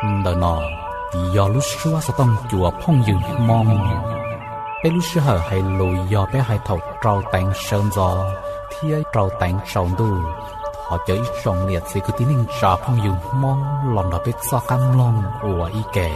Ntawm no yog lub suab xov tooj cua phooj ywg Hmoob. Peb lub sij hawm hais lus yog peb hais thaum rau teev sawv ntxov thiab rau teev tsaus ntuj. Thov caw ib tsoom niam txiv kwv tij neej tsa phooj ywg Hmoob los nrog peb txoj qab mloog ua ib ke.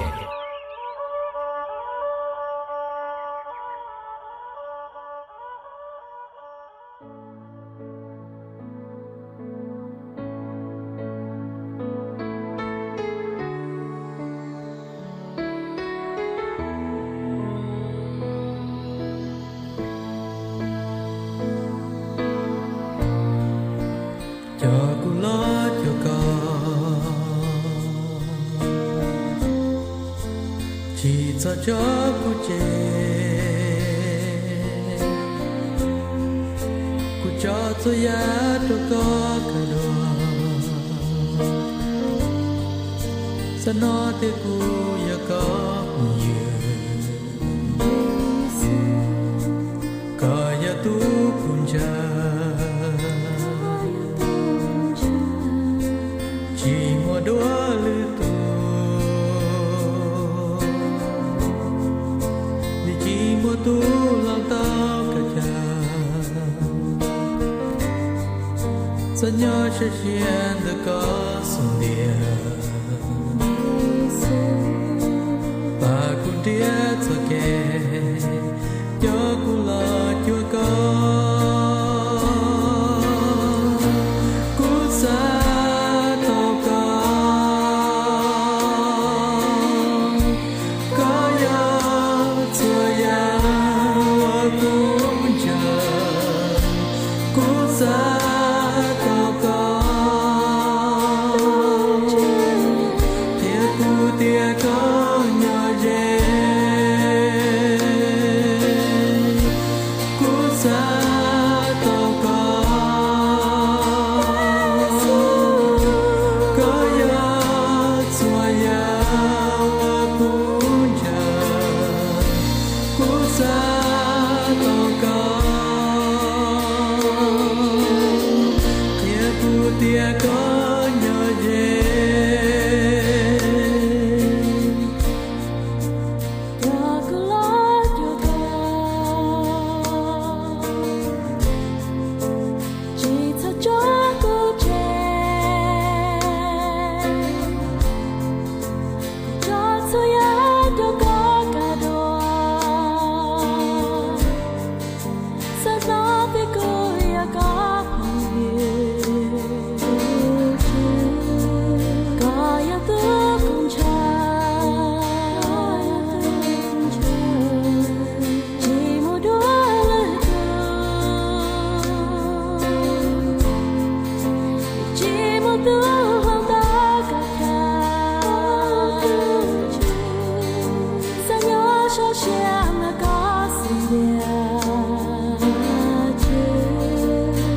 Cov kuv los cuag koj, tsis txhob tso kuv tseg. Kuv tso txhua yam rau koj kawg dua. Xav no tias kuv yog koj phooj ywg, koj yog tus kuv ntshaw, tsis muaj dua lwm tus, vim tsis muaj tus hloov tau koj chaw. Txhob nyob sab sia ntawm koj xub ntiag, pab kuv nrhiav txoj kev, cov kuv los cuag koj. Kuv xav tau koj, koj yog txhua yam uas kuv ntshaw. Kuv xav tau koj, qhia kuv tias koj nyob ze. Kuv xav tau koj, koj yog txhua yam uas kuv ntshaw. Kuv xav tau koj, qhia kuv tias koj nyob ze. Cov kuv los cuag koj, tsis txhob tso kuv tseg. Kuv tso txhua yam rau koj kawg dua. Xav no tias kuv yog koj phooj ywg, koj yog tus kuv ntshaw, tsis muaj dua lwm tus, tsis muaj tus hloov tau koj chaw. Xav nyob sab sia ntawm koj xub ntiag, Tswv.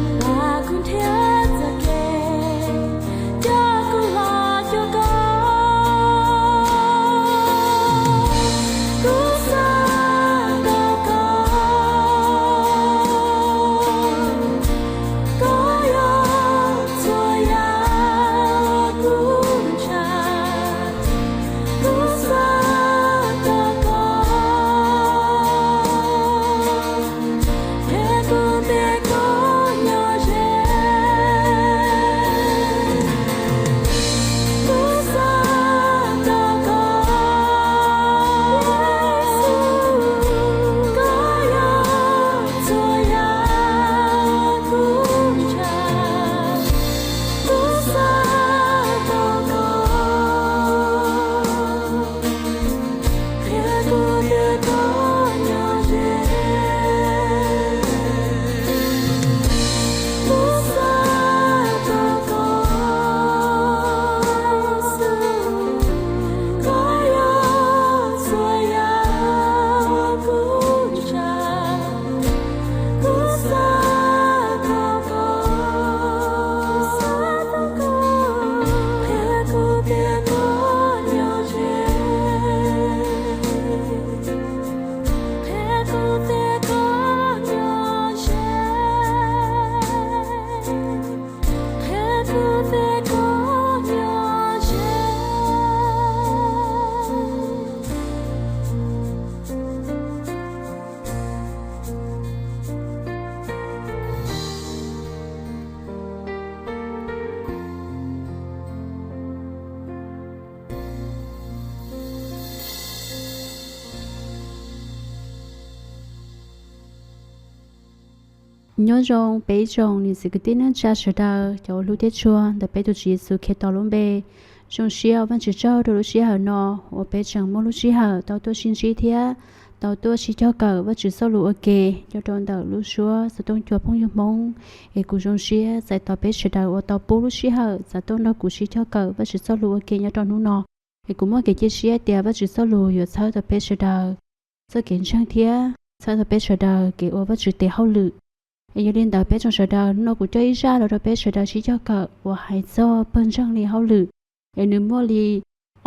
Nyob zoo peb tsoom niam txiv kwv tij neej tsa sawv daws, cov uas hlub thiab tshua ntawm peb tus Tswv Yexus Khetos lub npe. Zoo siab ua Vajtswv tsaug rau lub sij hawm no uas peb tseem muaj lub sij hawm tau tuaj sib ntsib thiab tau tuaj sib cog kawm Vajtswv txoj lus ua ke nyob rau ntawm lub suab xov tooj cua phooj ywg Hmoob. Es kuv zoo siab txais tos peb sawv daws uas tau pub lub sij hawm txav tuaj nrog kuv sib cog kawm Vajtswv txoj lus ua ke nyob rau hnub no. Es kuv muaj kev cia siab tias Vajtswv txoj lus yuav txhawb tau peb sawv daws txoj kev ntseeg thiab txhawb tau peb sawv daws kev ua Vajtswv tes hauj lwm. Es yog li ntawd peb tsoom sawv daws, hnub no kuv coj ib zaj los rau peb sawv daws sib cog kawm uas hais txog pawg ntseeg li hauj lwm. Es nws muaj li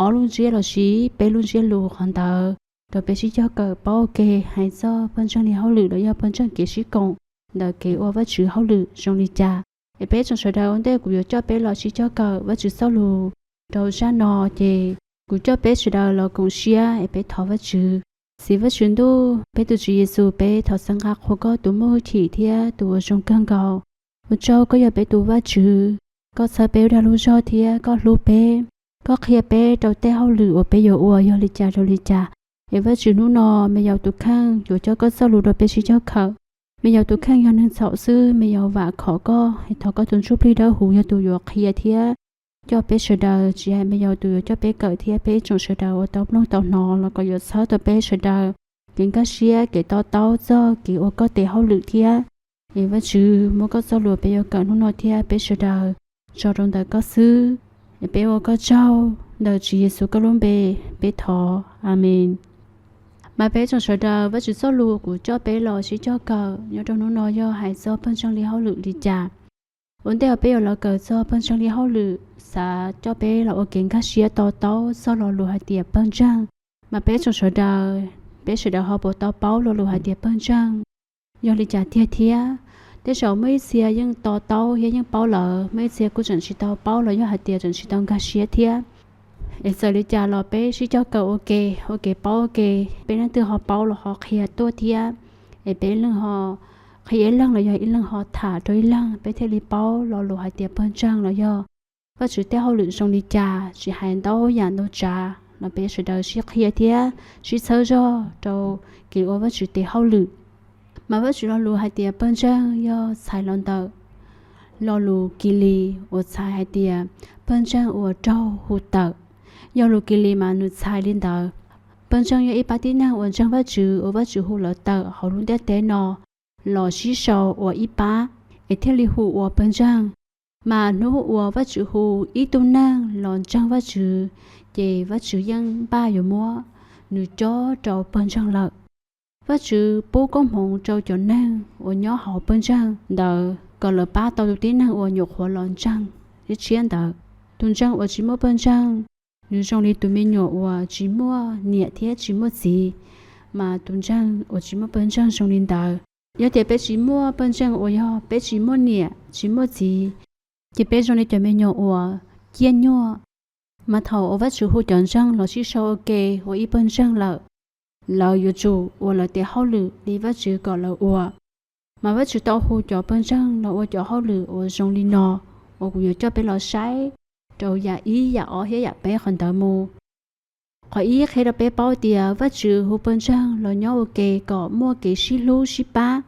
ob lub ntsiab los sis peb lub ntsiab lus qhov ntawd rau peb sib cog kawm paub ua ke hais txog pawg ntseeg li hauj lwm los yog pawg ntseeg kev sib koom ntawm kev ua Vajtswv hauj lwm zoo li cas. Es peb tsoom sawv daws, ua ntej kuv yuav coj peb los sib cog kawm Vajtswv txoj lus rau zaj no, ces kuv coj peb sawv daws los koom siab es peb thov Vajtswv. Txiv Vajtswv ntuj, peb tus Tswv Yexus, peb thov xav nqa qhuas koj tus muaj hwj chim thiab tus uas zoo kawg nkaus. Ua tsaug koj yog peb tus Vajtswv, koj txhawb peb ua dag lub zog thiab koj hlub peb. Koj qhia peb rau tej hauj lwm uas peb yuav ua yog li cas rau li cas. Es Vajtswv, hnub no me yaus tus kheej yuav coj koj txoj lus rau peb sib cog kawm. Me yaus tus kheej yog neeg txhaum xwb, me yaus vam khom koj, es thov koj tus Ntsuj Plig Dawb Huv yog tus yuav qhia thiab coj peb sawv daws, tsis hais me yaus tus yuav coj peb kawm thiab peb ib tsoom sawv daws uas tau mloog tau hnov los kom yuav txhawb tau peb sawv daws kev nkag siab, kev to taub txog kev ua koj tes hauj lwm thiab. Es Vajtswv, muab koj txoj lus peb yuav kawm hnub no thiab peb sawv daws tso rau ntawm koj xwb. Es peb ua koj tsaug ntawm Tswv Yexus koj lub npe peb thov, Amees. Mas peb tsoom sawv daws, Vajtswv txoj lus kuv coj peb los sib cog kawm nyob rau hnub no yog hais txog pawg ntseeg li hauj lwm li cas. Ua ntej uas peb yuav los kawm txog pawg ntseeg li hauj lwm, xav coj peb los ua kev nkag siab to taub txog lo lus hais tias pawg ntseeg. Mas peb tsoom sawv daws, peb sawv daws ho puas tau paub lo lus hais tias pawg ntseeg yog li cas tiag thiab? Tej zaum muaj ib txhia yeej to taub thiab yeej paub lawm, muaj ib txhia kuj tseem tsis tau paub los yog hais tias tseem tsis tau nkag siab thiab. Es txawm li cas los peb sib cog kawm ua ke, ua kev paub ua ke, peb leej twg ho paub los ho qhia tuaj thiab. Es peb ib leeg ho qhia ib leeg los yog ib leeg ho tham rau ib leeg, peb thiaj li paub lo lus hais tias pawg ntseeg los yog Vajtswv tej hauj lwm zoo li cas, tsis hais ntau yam ntau tsav los peb sawv daws sib qhia thiab sib txhawb zog rau kev ua Vajtswv tes hauj lwm. Mas Vajtswv lo lus hais tias pawg ntseeg yog txhais los ntawm lo lus Kilis uas txhais hais tias pawg ntseeg uas raug hu tawm. Yog lus Kilis mas nws txhais li ntawd. Pawg ntseeg yog ib pab tib neeg uas ntseeg Vajtswv uas Vajtswv hu lawv tawm hauv lub ntiaj teb no los sib sau ua ib pab, es thiaj li hu ua pawg ntseeg. Mas hnub uas Vajtswv hu ib tug neeg los ntseeg Vajtswv, ces Vajtswv yeej npaj yuav muab nws cob rau pawg ntseeg lawm. Vajtswv pub koob hmoov rau cov neeg uas nyob hauv pawg ntseeg ntawd kom lawv pab tau tus tib neeg uas nyuam qhuav los ntseeg tshiab ntawd. Tus ntseeg uas tsis muaj pawg ntseeg, nws zoo li tus me nyuam uas tsis muaj niam thiab tsis muaj txiv. Mas tus ntseeg uas tsis muaj pawg ntseeg zoo li ntawd. Yog tias peb tsis muaj pawg ntseeg uas yog peb tsis muaj niam tsis muaj txiv, ces peb zoo li cov me nyuam uas ciaj nyuaj. Mas thaum uas Vajtswv hu cov ntseeg los sib sau ua ke ua ib pawg ntseeg lawm, lawv yuav tsum ua lawv tes hauj lwm li Vajtswv kom lawv ua. Mas Vajtswv tau hu cov pawg ntseeg los ua cov hauj lwm uas zoo li no, uas kuv yuav coj peb los saib rau yam ib, yam ob thiab yam peb qhov ntawd mus. Qhov ib qhia rau peb paub tias Vajtswv hu pawg ntseeg los nyob ua ke kom muaj kev sib hlub sib pab.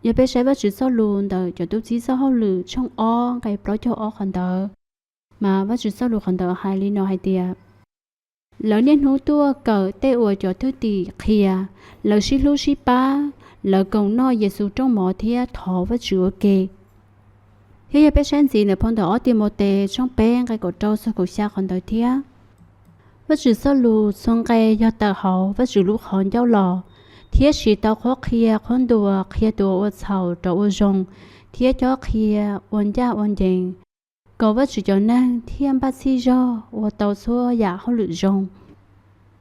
Yog peb saib Vajtswv txoj lus ntawm cov tub txib txoj hauj lwm tshooj ob nqe plaub caug ob qhov ntawd, mas Vajtswv txoj lus qhov ntawd hais li no hais tias, lawv niaj hnub tuaj kawm tej uas cov thwj tim qhia, lawv sib hlub sib pab, lawv koom noj Yexus rooj mov thiab thov Vajtswv ua ke. Thiab yog peb saib ntxiv ntawm phau ntawv ob Timautes tshooj peb nqe kaum rau txog kaum xya qhov ntawd thiab. Vajtswv txoj lus txhua nqe yog tawm hauv Vajtswv lub qhov ncauj los, thiab siv tau qhuab qhia qhuab ntuas qhia tus uas ua txhaum rov ua zoo, thiab cob qhia ua ncaj ua ncees, kom Vajtswv cov neeg thiaj npaj txhij zog ua tau txhua yam hauj lwm zoo.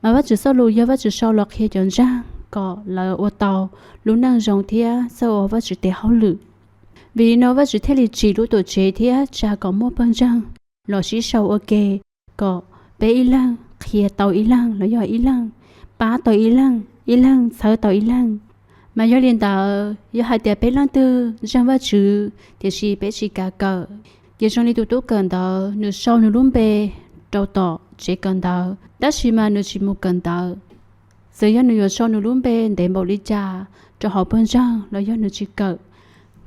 Mas Vajtswv txoj lus yog Vajtswv sau los qhia cov ntseeg kom lawv ua tau lub neej zoo thiab txawj ua Vajtswv tes hauj lwm. Vim li no Vajtswv thiaj li tsim lub tuam tsev thiab tsa kom muaj pawg ntseeg los sib sau ua ke, kom peb ib leeg qhia tau ib leeg los yog ib leeg pab tau ib leeg, ib leeg txhawb tau ib leeg. Mas yog li ntawd, yog hais tias peb leej twg ntseeg Vajtswv tiam sis peb tsis kam kawm, ces zoo li tus tub kawm ntawv, nws sau nws lub npe rau tom tsev kawm ntawv, tab sis mas nws tsis mus kawm ntawv. Txawm yog nws yuav sau nws lub npe ntev npaum li cas rau hauv pawg ntseeg los yog nws tsis kawm,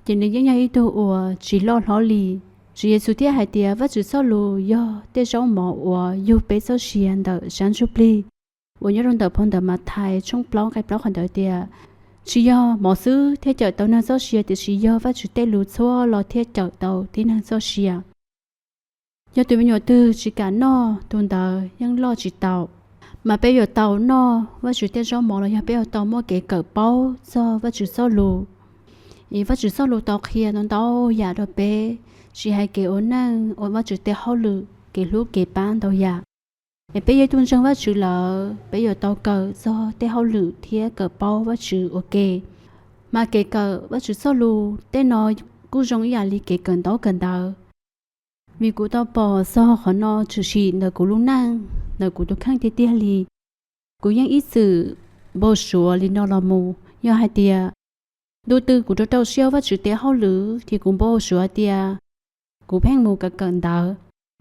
ces nws yeej yog ib tug uas tsis loj hlob li. Tswv Yexus thiaj hais tias Vajtswv txoj lus yog tej zaub mov uas yug peb txoj sia ntawm sab ntsuj plig, uas nyob rau ntawm phau ntawv Mathais tshooj plaub nqe plaub qhov ntawd tias, tsis yog mov xwb thiaj cawm tau neeg txoj sia, tiam sis yog Vajtswv tej lus txhua los thiaj cawm tau tib neeg txoj sia. Yog tus me nyuam twg tsis kam noj, tus ntawd yeej loj tsis tau. Mas peb yuav tau noj Vajtswv tej zaub mov los yog peb yuav tau muaj kev kawm paub txog Vajtswv txoj lus. Es Vajtswv txoj lus tau qhia ntau ntau yam rau peb, tsis hais kev ua neej, ua Vajtswv tej hauj lwm, kev hlub kev pab ntau yam. Es peb yog ib tug ntseeg Vajtswv lawm, peb yuav tau kawm txog tej hauj lwm thiab kawm paub Vajtswv ua ke. Mas kev kawm Vajtswv txoj lus tej no kuj zoo ib yam li kev kawm ntaub kawm ntawv. Vim kuv tau pom txog qhov no tshwm sim ntawm kuv lub neej, ntawm kuv tus kheej tiag tiag li. Kuv yeej ib txwm npau suav li no los mus, yog hais tias ntu twg kuv rau rau siab Vajtswv tej hauj lwm ces kuv npau suav tias kuv pheej mus kawm kawm ntawv.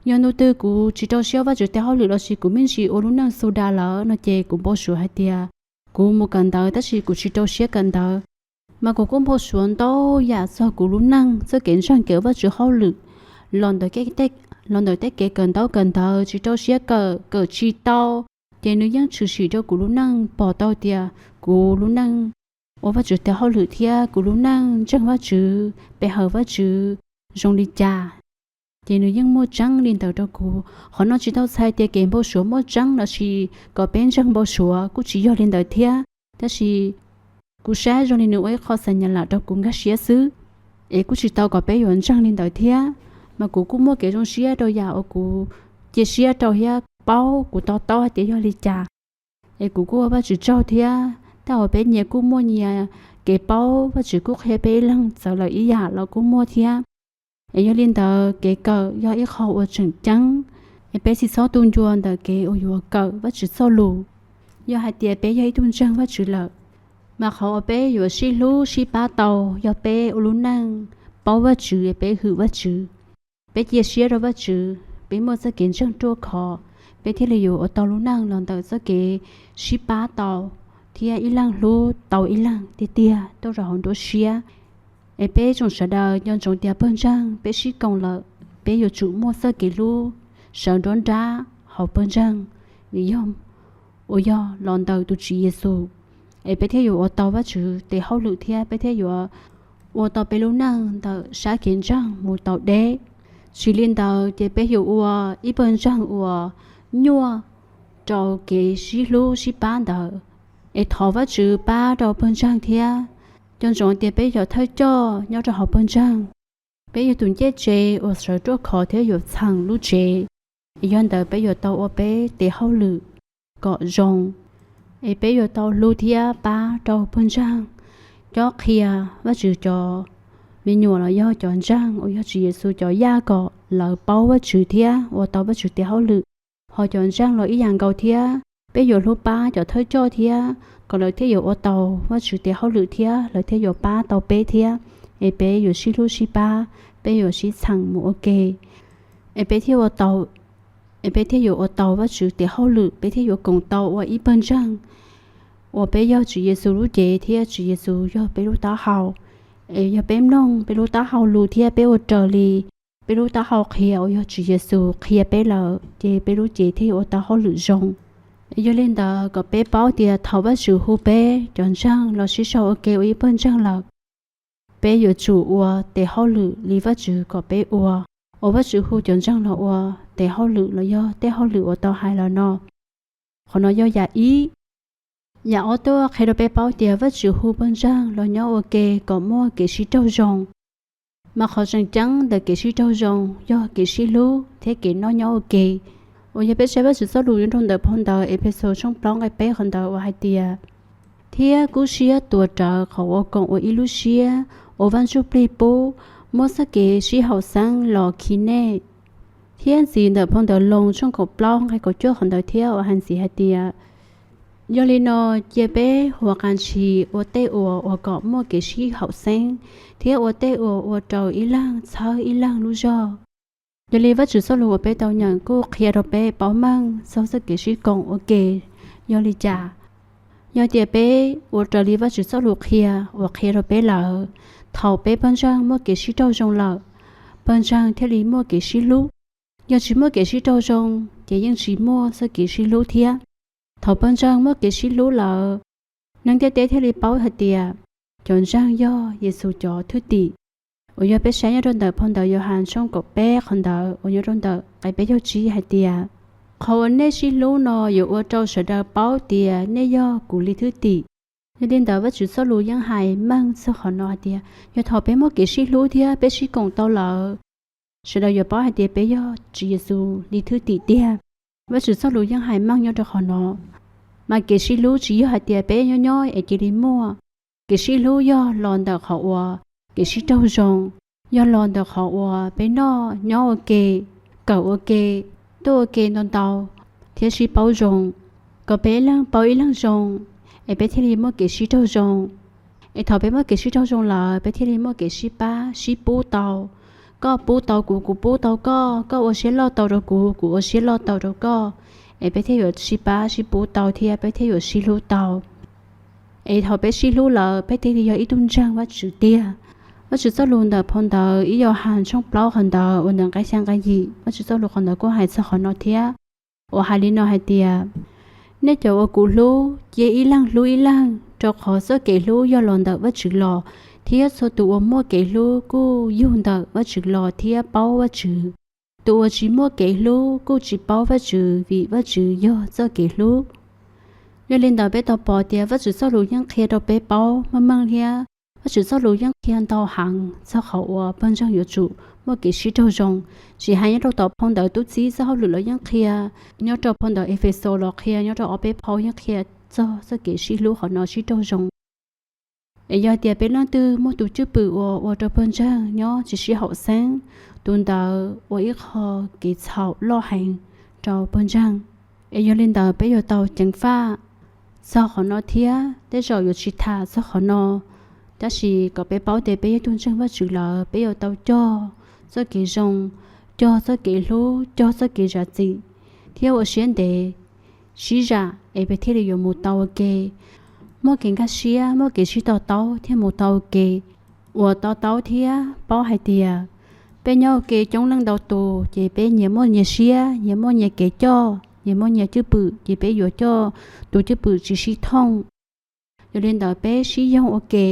Yog ntu twg kuv tsis rau siab Vajtswv tej hauj lwm lossis kuv me ntsis ua lub neej xu da lawm no ces kuv npau suav hais tias kuv mus kawm ntawv tab sis kuv tsis rau siab kawm ntawv. Mas kuv kuj npau suav ntau yam txog kuv lub neej, txoj kev ntseeg kev ua Vajtswv hauj lwm, los ntawm, los ntawm tej kev kawm ntaub kawm ntawv, tsis rau siab kawm, kawm tsis tau, ces nws yeej tshwm sim rau kuv lub neej, pom tau tias kuv lub neej ua Vajtswv tej hauj lwm thiab kuv lub neej ntseeg Vajtswv, pe hawm Vajtswv zoo li cas. Ces nws yeej muaj tseeb li ntawd rau kuv. Qhov no tsis tau txhais tias kev npau suav muaj tseeb lossis kom peb ntseeg npau suav, kuj tsis yog li ntawd thiab. Tab sis kuv saib zoo li nws ua ib qho xas nyas lam rau kuv nkag siab xwb, es kuj tsis tau kom peb yuav ntseeg li ntawd thiab. Mas kuv kuj muaj kev zoo siab rau yam uas kuv cia siab rau thiab paub, kuv to taub hais tias yog li cas. Es kuv kuj ua Vajtswv tsaug thiab, tab uas peb nyias kuj muaj nyias kev paub, Vajtswv kuj qhia peb ib leeg txawv lawm ib yam los kuj muaj thiab. Es yog li ntawd kev kawm yog ib qho uas tseem ceeb, es peb tsis txhob tu ncua ntawm kev uas yuav kawm Vajtswv txoj lus. Yog hais tias peb yog ib tug ntseeg Vajtswv lawm, mas qhov uas peb yuav sib hlub sib pab tau yog peb ua lub neej paub Vajtswv, peb hwm Vajtswv, peb cia siab rau Vajtswv, peb muaj txoj kev ntseeg ruaj khov, peb thiaj li yuav ua tau lub neej los ntawm txoj kev sib pab tau, thiab ib leeg hlub tau ib leeg tiag tiag tuaj rau hauv nruab siab. Es peb tsoom sawv daws nco ntsoov tias pawg ntseeg peb sib koom lawm, peb yuav tsum muaj txoj kev hlub sawv nruab nrab hauv pawg ntseeg, vim yog uas yog los ntawm tus Tswv Yexus, es peb thiaj yuav ua tau Vajtswv tes hauj lwm thiab peb thiaj yuav ua tau peb lub neej ntawm sab kev ntseeg mus tau deb. Tsis li ntawd ces peb yuav ua ib pawg ntseeg uas nyuaj rau kev sib hlub sib pab ntawd. Es thov Vajtswv pab rau pawg ntseeg thiab. Nco ntsoov tias peb yog thawj coj nyob rau hauv pawg ntseeg, peb yog tus ncej tsev uas sawv ruaj khov thiab yuav txheem lub tsev. Es yog ntawd peb yuav tau ua peb tes hauj lwm kom zoo. Es peb yuav tau hlub thiab pab rau pawg ntseeg, cob qhia Vajtswv cov me nyuam los yog cov ntseeg uas yog Tswv Yexus cov yaj kom lawv paub Vajtswv thiab ua tau Vajtswv tes hauj lwm. Ho cov ntseeg los ib yam nkaus thiab, peb yuav hlub pab cov thawj coj thiab, kom lawv thiaj yuav ua tau Vajtswv tes hauj lwm thiab lawv thiaj yuav pab tau peb thiab. Es peb yuav sib hlub sib pab, peb yuav sib txheem mus ua ke, es peb thiaj ua tau, es peb thiaj yuav ua tau Vajtswv tes hauj lwm, peb thiaj yuav koom tau ua ib pawg ntseeg uas peb yog Tswv Yexus lub cev thiab Tswv Yexus yog peb lub taub hau. Es yog peb mloog peb lub taub hau lus thiab peb ua raws li peb lub taub hau qhia uas yog Tswv Yexus qhia peb lawm, ces peb lub cev thiaj yuav ua tau hauj lwm zoo. Yog li ntawd kom peb paub tias thaum Vajtswv hu peb cov ntseeg los sib sau ua ke ua ib pawg ntseeg lawm, peb yuav tsum ua tes hauj lwm li Vajtswv kom peb ua, uas Vajtswv hu cov ntseeg los ua tes hauj lwm los yog tej hauj lwm uas tau hais los no. Qhov no yog yam ib. Yam ob tuaj qhia rau peb paub tias Vajtswv hu pawg ntseeg los nyob ua ke kom muaj kev sib raug zoo. Mas qhov tseem ceeb ntawm kev sib raug zoo yog kev sib hlub thiab kev noj nyob ua ke. Uas yog peb saib Vajtswv txoj lus nyob rau ntawm phau ntawv Efexus tshooj plaub nqe peb qhov ntawd uas hais tias, thiab kub siab tuav rawv qhov uas koom ua ib lub siab uas Vaj Ntsujplig pub, muab txoj kev sib haum xeeb los khi nej. Thiab ntxiv ntawm phau ntawv Loos tshooj kaum plaub nqe kaum cuaj qhov ntawd thiab uas hais ntxiv hais tias, yog li no cia peb huas qas ntshis ua tej uas ua kom muaj kev sib haum xeeb, thiab ua tej uas ua rau ib leeg txhawb ib leeg lub zog. Yog li Vajtswv txoj lus uas peb tau nyeem kuj qhia rau peb paub meej txog txoj kev sib koom ua ke yog li cas. Yog tias peb ua raws li Vajtswv txoj lus qhia uas qhia rau peb lawm, Thaum peb pawg ntseeg muaj kev sib raug zoo lawm, pawg ntseeg thiaj li muaj kev sib hlub. Yog tsis muaj kev sib raug zoo, ces yeej tsis muaj txoj kev sib hlub thiab. Thaum pawg ntseeg muaj kev sib hlub lawm, neeg ntiaj teb thiaj li paub hais tias cov ntseeg yog Yexus cov thwj tim. Uas yog peb saib nyob rau ntawm phau ntawv Yauhas tshooj kaum peb qhov ntawd uas nyob rau ntawm nqe peb caug tsib hais tias, qhov uas nej sib hlub no yuav ua rau sawv daws paub tias nej yog kuv li thwj tim. Yog li ntawd Vajtswv txoj lus yeej hais meej txog qhov no hais tias yog thaum peb muaj kev sib hlub thiab peb sib koom tau lawm, sawv daws yuav paub hais tias peb yog Tswv Yexus li thwj tim tiag. Vajtswv txoj lus yeej hais meej nyob rau qhov no. Mas kev sib hlub tsis yog hais tias peb nyob nyob es cia li muaj. Kev sib hlub yog los ntawm qhov uas kev sib raug zoo, yog los ntawm qhov uas peb noj nyob ua ke, kawm ua ke, tuaj ua ke ntau ntau, thiab sib paub zoo, kom peb ib leeg paub ib leeg zoo, es peb thiaj li muaj kev sib raug zoo. Es thaum peb muaj kev sib raug zoo lawm, peb thiaj li muaj kev sib pab sib pub tau. Koj pub tau kuv, kuv pub tau koj, koj ua siab loj tau rau kuv, kuv ua siab loj tau rau koj, es peb thiaj yuav sib pab sib pub tau thiab peb thiaj yuav sib hlub tau. Es thaum peb sib hlub lawm, peb thiaj li yog ib tug ntseeg Vajtswv tiag. Vajtswv txoj lus ntawm phau ntawv ib Yauhas tshooj plaub qhov ntawd uas ntawm nqe xya nqe yim, Vajtswv txoj lus qhov ntawd kuj hais txog qhov no thiab, uas hais li no hais tias, nej cov uas kuv hlub, cia ib leeg hlub ib leeg, rau qhov txoj kev hlub yog los ntawm Vajtswv los, thiab txhua tus uas muaj kev hlub kuj yug ntawm Vajtswv los thiab paub Vajtswv. Tus uas tsis muaj kev hlub kuj tsis paub Vajtswv, vim Vajtswv yog txoj kev hlub. Yog li ntawd peb tau pom tias Vajtswv txoj lus yeej qhia rau peb paub meej meej thiab. Vajtswv txoj lus yeej qhia ntau heev txog qhov uas pawg ntseeg yuav tsum muaj kev sib raug zoo. Tsis hais nyob rau tom phau ntawv tub txib txoj hauj lwm los yeej qhia, nyob rau phau ntawv Efexus los qhia, nyob rau ob peb phau yeej qhia txog txoj kev sib hlub qhov no sib raug zoo. Es yog tias peb leej twg muaj tus cwj pwm uas ua rau pawg ntseeg nyob tsis sib haum xeeb, tus ntawd ua ib qho kev txhaum loj heev rau pawg ntseeg. Es yog li ntawd peb yuav tau ceev faj txog qhov no thiab, tej zaum yuav tsis tham txog qhov no, tab sis kom peb paub tias peb yog tus ntseeg Vajtswv lawm, peb yuav tau cog txoj kev zoo, cog txoj kev hlub, cog txoj kev zam txim, thiab ua siab ntev sib zam es peb thiaj li yuav mus tau ua ke, muaj kev nkag siab, muaj kev sib to taub thiab mus tau ua ke. Uas to taub thiab paub hais tias peb nyob ua ke coob leej ntau tus ces peb nyias muaj nyias siab, nyias muaj nyias kev coj, nyias muaj nyias cwj pwm, ces peb yuav coj tus cwj pwm tsis sib thooj. Yog li ntawd peb sib yoog ua ke,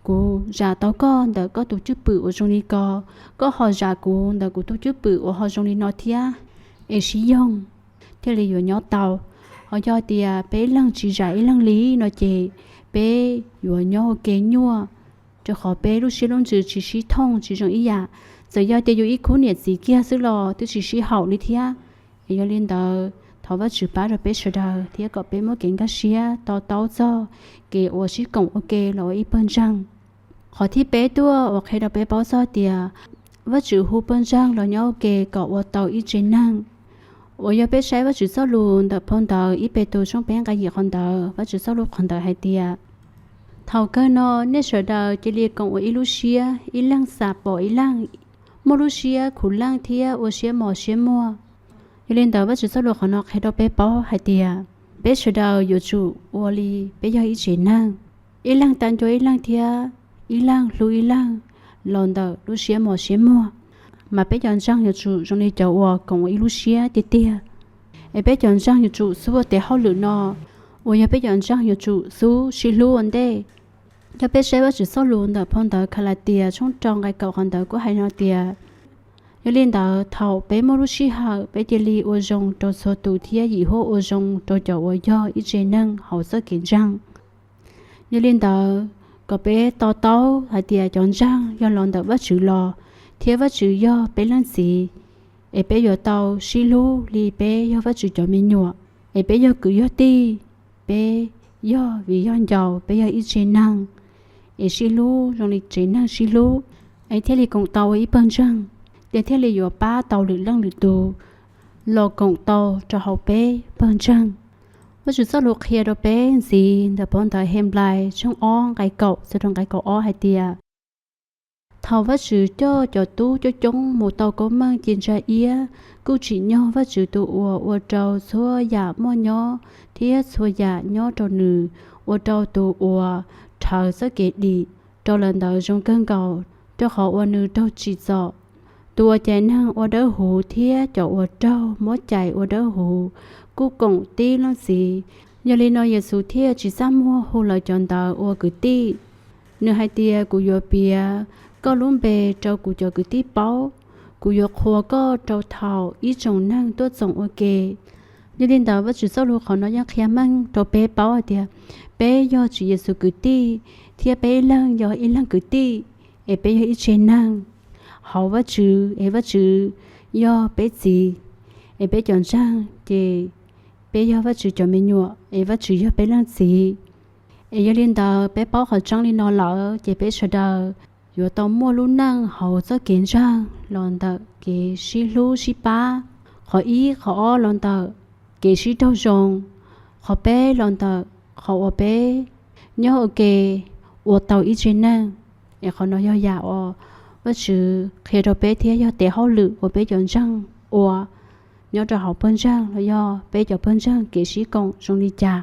kuv zam tau koj ntawm koj tus cwj pwm uas zoo li ko, koj ho zam kuv ntawm kuv tus cwj pwm uas ho zoo li no thiab, es sib yoog thiaj li yuav nyob tau. Ho yog tias peb leeg tsis zam ib leeg li no ces peb yuav nyob ua ke nyuaj, rau qhov peb lub siab lub ntsws tsis sib thooj tsis zoo ib yam. Txawm yog tias yus ib khub niam txiv kiag xwb los twb tsis sib haum li thiab. Es yog li ntawd thov Vajtswv pab rau peb sawv daws thiab kom peb muaj kev nkag siab to taub txog kev uas sib koom ua ke los ua ib pawg ntseeg. Qhov thib peb tuaj uas qhia rau peb paub txog tias Vajtswv hu pawg ntseeg los nyob ua ke kom ua tau ib tsev neeg. Uas yog peb saib Vajtswv txoj lus ntawm phau ntawv ib Petus tshooj peb nqe yim qhov ntawd, Vajtswv txoj lus qhov ntawd hais tias, thaum kawg no nej sawv daws cia li koom ua ib lub siab, ib leeg xam pom ib leeg, muaj lub siab khuv leej thiab ua siab mos siab muag. Yog li ntawd Vajtswv txoj lus qhov no qhia rau peb paub hais tias peb sawv daws yuav tsum ua li peb yog ib tsev neeg, ib leeg tag ncua ib leeg thiab ib leeg hlub ib leeg los ntawm lub siab mos siab muag. Mas peb cov ntseeg yuav tsum zoo li cov uas koom ua ib lub siab tiag tiag. Es peb cov ntseeg yuav tsum xub ua tes hauj lwm no, uas yog peb cov ntseeg yuav tsum xub sib hlub ua ntej. Yog peb saib Vajtswv txoj lus ntawm phau ntawv Kalatias tshooj rau nqe kaum qhov ntawd kuj hais no tias, yog li ntawd thaum peb muaj lub sij hawm peb cia li ua zoo rau txhua tus thiab yim huab ua zoo rau cov uas yog ib tsev neeg hauv txoj kev ntseeg. Yog li ntawd, kom peb to taub hais tias cov ntseeg yog los ntawm Vajtswv los, thiab Vajtswv yog peb leej txiv, es peb yuav tau sib hlub li peb yog Vajtswv cov me nyuam, es peb yog kwv yog tij, peb yog viv yog ncaus, peb yog ib tsev neeg, es sib hlub zoo li tsev neeg sib hlub, es thiaj li koom tau ua ib pawg ntseeg, ces thiaj li yuav pab tau lwm leej lwm tus los koom tau rau hauv peb pawg ntseeg. Vajtswv txoj lus qhia rau peb ntxiv ntawm phau ntawv Henplais tshooj ob nqe kaum txog rau nqe kaum ob hais tias, thaum Vajtswv coj cov tub coob coob mus tau koob meej ci ntsa iab, kuj tsim nyog Vajtswv tus uas ua rau txhua yam muaj nyob thiab txhua yam nyob rau nws, ua rau tus uas rhawv txoj kev dim rau lawm ntawd zoo kawg nkaus, rau qhov uas nws raug tsim txom. Tus uas cais neeg ua dawb huv thiab cov uas raug muab cais ua dawb huv kuj koom tib leej txiv. Yog li no Yexus thiaj tsis txaj muag hu lawv cov ntawd ua kwv tij. Nws hais tias, Kuv yuav piav koj lub npe rau kuv cov kwv tij paub, kuv yuav qhuas koj rau thaum ib tsoom neeg tuaj txoom ua ke. Yog li ntawd, Vajtswv txoj lus qhov no yeej qhia meej rau peb paub hais tias peb yog Tswv Yexus kwv tij, thiab peb ib leeg yog ib leeg kwv tij, es peb yog ib tse neeg hauv Vajtswv, es Vajtswv yog peb txiv, es peb cov ntseeg ces peb yog Vajtswv cov me nyuam, es Vajtswv yog peb leej txiv. Es yog li ntawd, peb paub qhov tseeb li no lawm ces peb sawv daws yuav tau muaj lub neej hauv txoj kev ntseeg los ntawm kev sib hlub sib pab, qhov ib qhov ob los ntawm kev sib raug zoo, qhov peb los ntawm qhov uas peb nyob ua ke ua tau ib tse neeg. Es qhov no yog yam uas Vajtswv qhia rau peb thiab yog tes hauj lwm uas peb cov ntseeg ua nyob rau hauv pawg ntseeg los yog peb cov pawg ntseeg kev sib koom zoo li cas.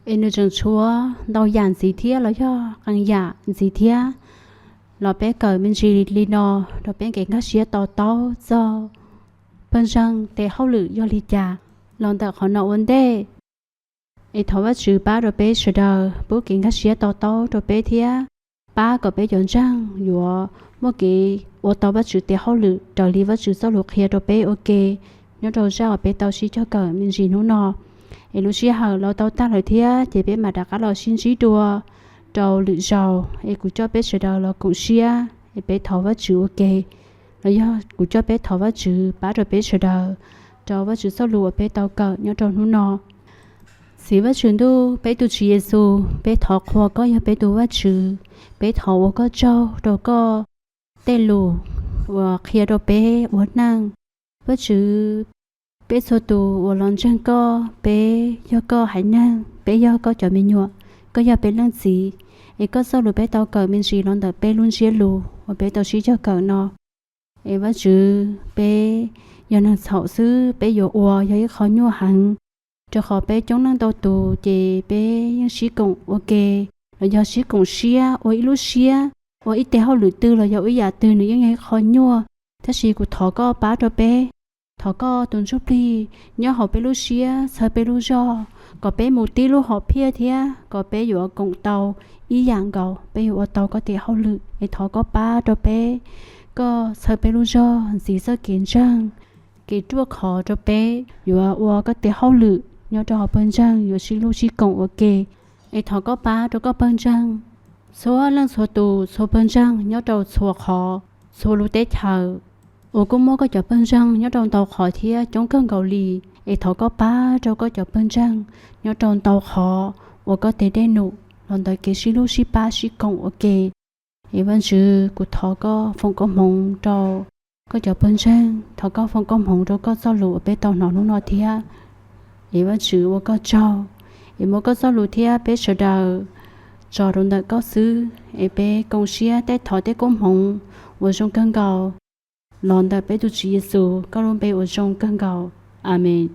Es nws tseem tshuav ntau yam ntxiv thiab los yog qee yam ntxiv thiab, los peb kawm me ntsis li no rau peb kev nkag siab to taub txog pawg ntseeg tes hauj lwm yog li cas los ntawm qhov no ua ntej. Es thov Vajtswv pab rau peb sawv daws pub kev nkag siab to taub rau peb thiab pab kom peb cov ntseeg yuav muaj kev ua tau Vajtswv tes hauj lwm raws li Vajtswv txoj lus qhia rau peb ua ke nyob rau zaj uas peb tau sib cog kawm me ntsis hnub no. Es lub sij hawm los tau tag lawm thiab ces peb mam rov qab los sib ntsib dua rau lwm zaus. Es kuv coj peb sawv daws los koom siab es peb thov Vajtswv ua ke, los yog kuv coj peb thov Vajtswv pab rau peb sawv daws rau Vajtswv txoj lus uas peb tau kawm nyob rau hnub no. Txiv Vajtswv ntuj, peb tus Tswv Yexus, peb thov qhuas koj yog peb tus Vajtswv. Peb thov ua koj tsaug rau koj tej lus uas qhia rau peb ua neej. Vajtswv, peb txhua tus uas los ntseeg koj, peb yog koj haiv neeg, peb yog koj cov me nyuam, koj yog peb leej txiv. Es koj txoj lus peb tau kawm me ntsis los ntawm peb lub ntsiab lus uas peb tau sib cog kawm no. Es Vajtswv, peb yog neeg txhaum xwb, peb yuav ua yog ib qho nyuaj heev, rau qhov peb coob leej ntau tus ces peb yeej sib koom ua ke, los yog sib koom siab ua ib lub siab, ua ib teg hauj lwm twg los yog ua ib yam twg nws yeej yog ib qho nyuaj. Tab sis kuv thov koj pab rau peb, thov koj tus ntsuj plig nyob hauv peb lub siab txhawb peb lub zog, kom peb mus tib lub hom phiaj thiab kom peb yuav koom tau ib yam nkaus, peb yuav ua tau koj tes hauj lwm. Es thov koj pab rau peb, koj txhawb peb lub zog ntxiv txoj kev ntseeg, kev ruaj khov rau peb yuav ua koj tes hauj lwm nyob rau hauv pawg ntseeg, yuav sib hlub sib koom ua ke. Es thov koj pab rau koj pawg ntseeg txhua leej txhua tus, txhua pawg ntseeg nyob rau txhua qhov, txhua lub teb chaws, uas kuj muaj koj cov pawg ntseeg nyob rau ntau qhov thiab coob kawg nkaus li. Es thov koj pab rau koj cov pawg ntseeg nyob rau ntau qhov ua koj tes dej num los ntawm kev sib hlub sib pab sib koom ua ke. Es Vajtswv, kuv thov koj foom koob hmoov rau koj cov pawg ntseeg, thov koj foom koob hmoov rau koj txoj lus uas peb tau hnov hnub no thiab. Es Vajtswv, ua koj tsaug, es muab koj txoj lus thiab peb sawv daws tso rau ntawm koj xwb, es peb koom siab tej thov tej koob hmoov uas zoo kawg nkaus los ntawm peb tus Tswv Yexus koj lub npe uas zoo kawg nkaus. Amees.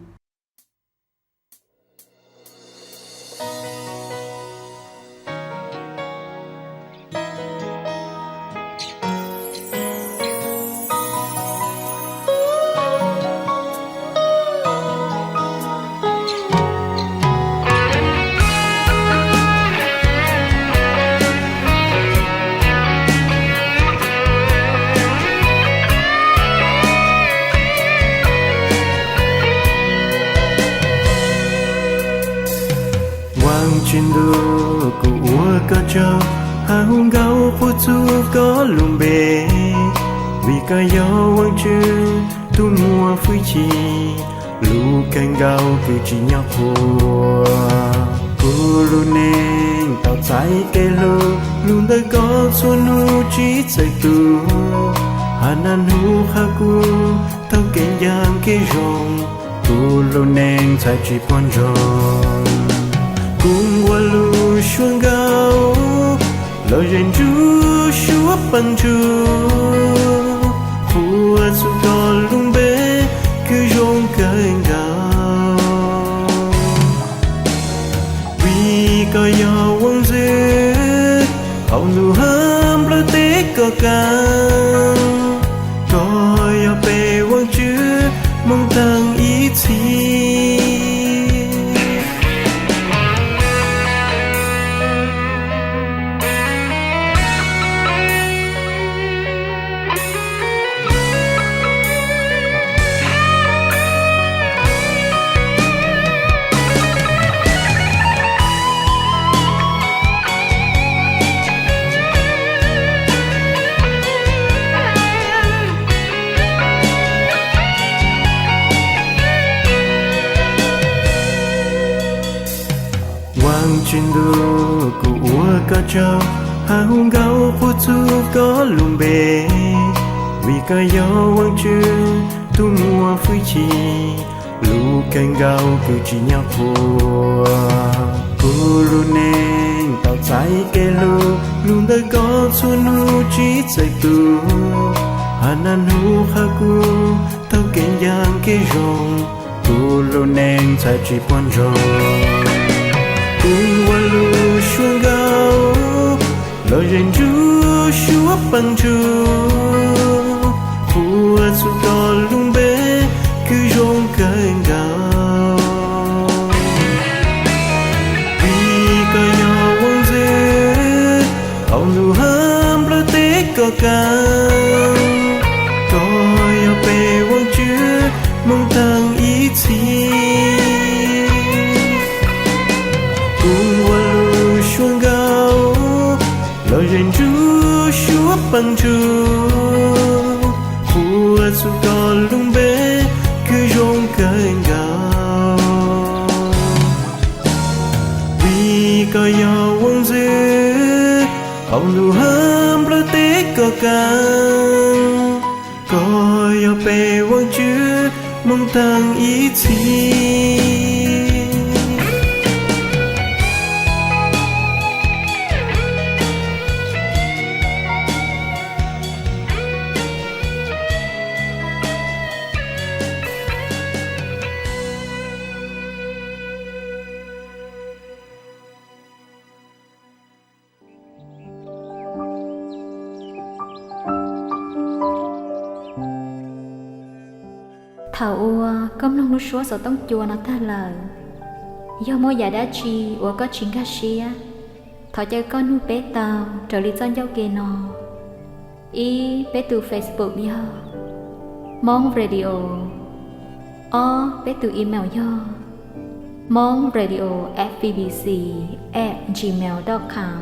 Vaajtswv ntuj, kuv ua koj tsaug, hawv nkaus puj txug koj lub npe, vim koj yog Vaajtswv tug muaj fwj chim, lug kawg nkaus kws tsim nyog qhuas. Kuv lub neej tau txais kev hlub lug ntawm koj txhua nub tsi txawj tu, hab naj nub qha kuv taug kev ncaaj kev zoo, kuv lub neej txhaj tsi puag ntsoog. Kuv nqua lug suav nkaus, los ze ntsuj suav pawg ntsuj, qhuas txug koj lub npe kws zoo kawg nkaus, vim koj yog Vaajtswv hauv ntuj hab kawg, koj yog peb Vaajtswv moog taag ib txhis. Vaajtswv ntuj, kuv ua koj tsaug, hawv nkauj qhuab txug koj lub npe, vim koj yog Vaajtswv tug muaj hwj chim, lub kawg nkaus kws tsis nyob qhuav. Kuv lub neej tau txais kev hlub, lug ntawm koj txhua nub tsi txawj tu, has naj nub qha kuv taug kev ncaaj kev zoo, kuv lub neej txhad tsi puab ntsoog. Kuv ua lub suab nkauj, los zeb ntsuj suab paag ntsuj, qhuab txug koj lub npe kws zoo kawg nkaus. Vim koj yog Vaajtswv, hauv ntuj hab nplawg teb koj kaag, koj yog peb Vaajtswv moog taag ib txhis. Kuv ua lub suab nkauj, los zeb ntsuj suab paag ntsuj, qhuab txug koj lub npe kws zoo kawg nkaus. Vim koj yog Vaajtswv, hauv ntuj hab nplawg teb koj kaag, koj yog peb Vaajtswv moog taag ib txhis. Thaum uas koj mloog lub suab xov tooj cua no tag lawm, yog muaj yam dab tsi uas koj tsis nkag siab, thov caw koj nug peb tau raws li txoj ncauj ke no. Ib, peb tus Facebook yog Hmoob Radio. Ob, peb tus email yog hmongradioFVBC at gmail dot com.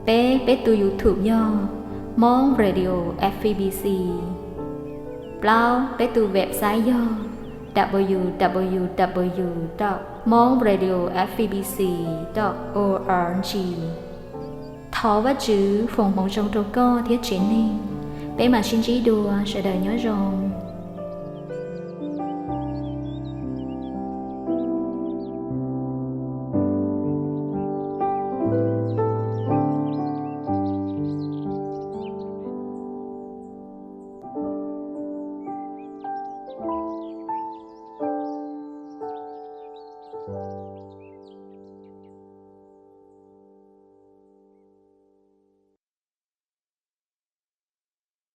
Peb, peb tus YouTube yog Hmong Radio FVBC. Plaub, peb tus website yog www dot hmongradiofvbc dot org. Thov Vajtswv foom hmoov zoo rau koj thiab tsev neeg. Peb mam sib ntsib dua, sawv daws nyob zoo.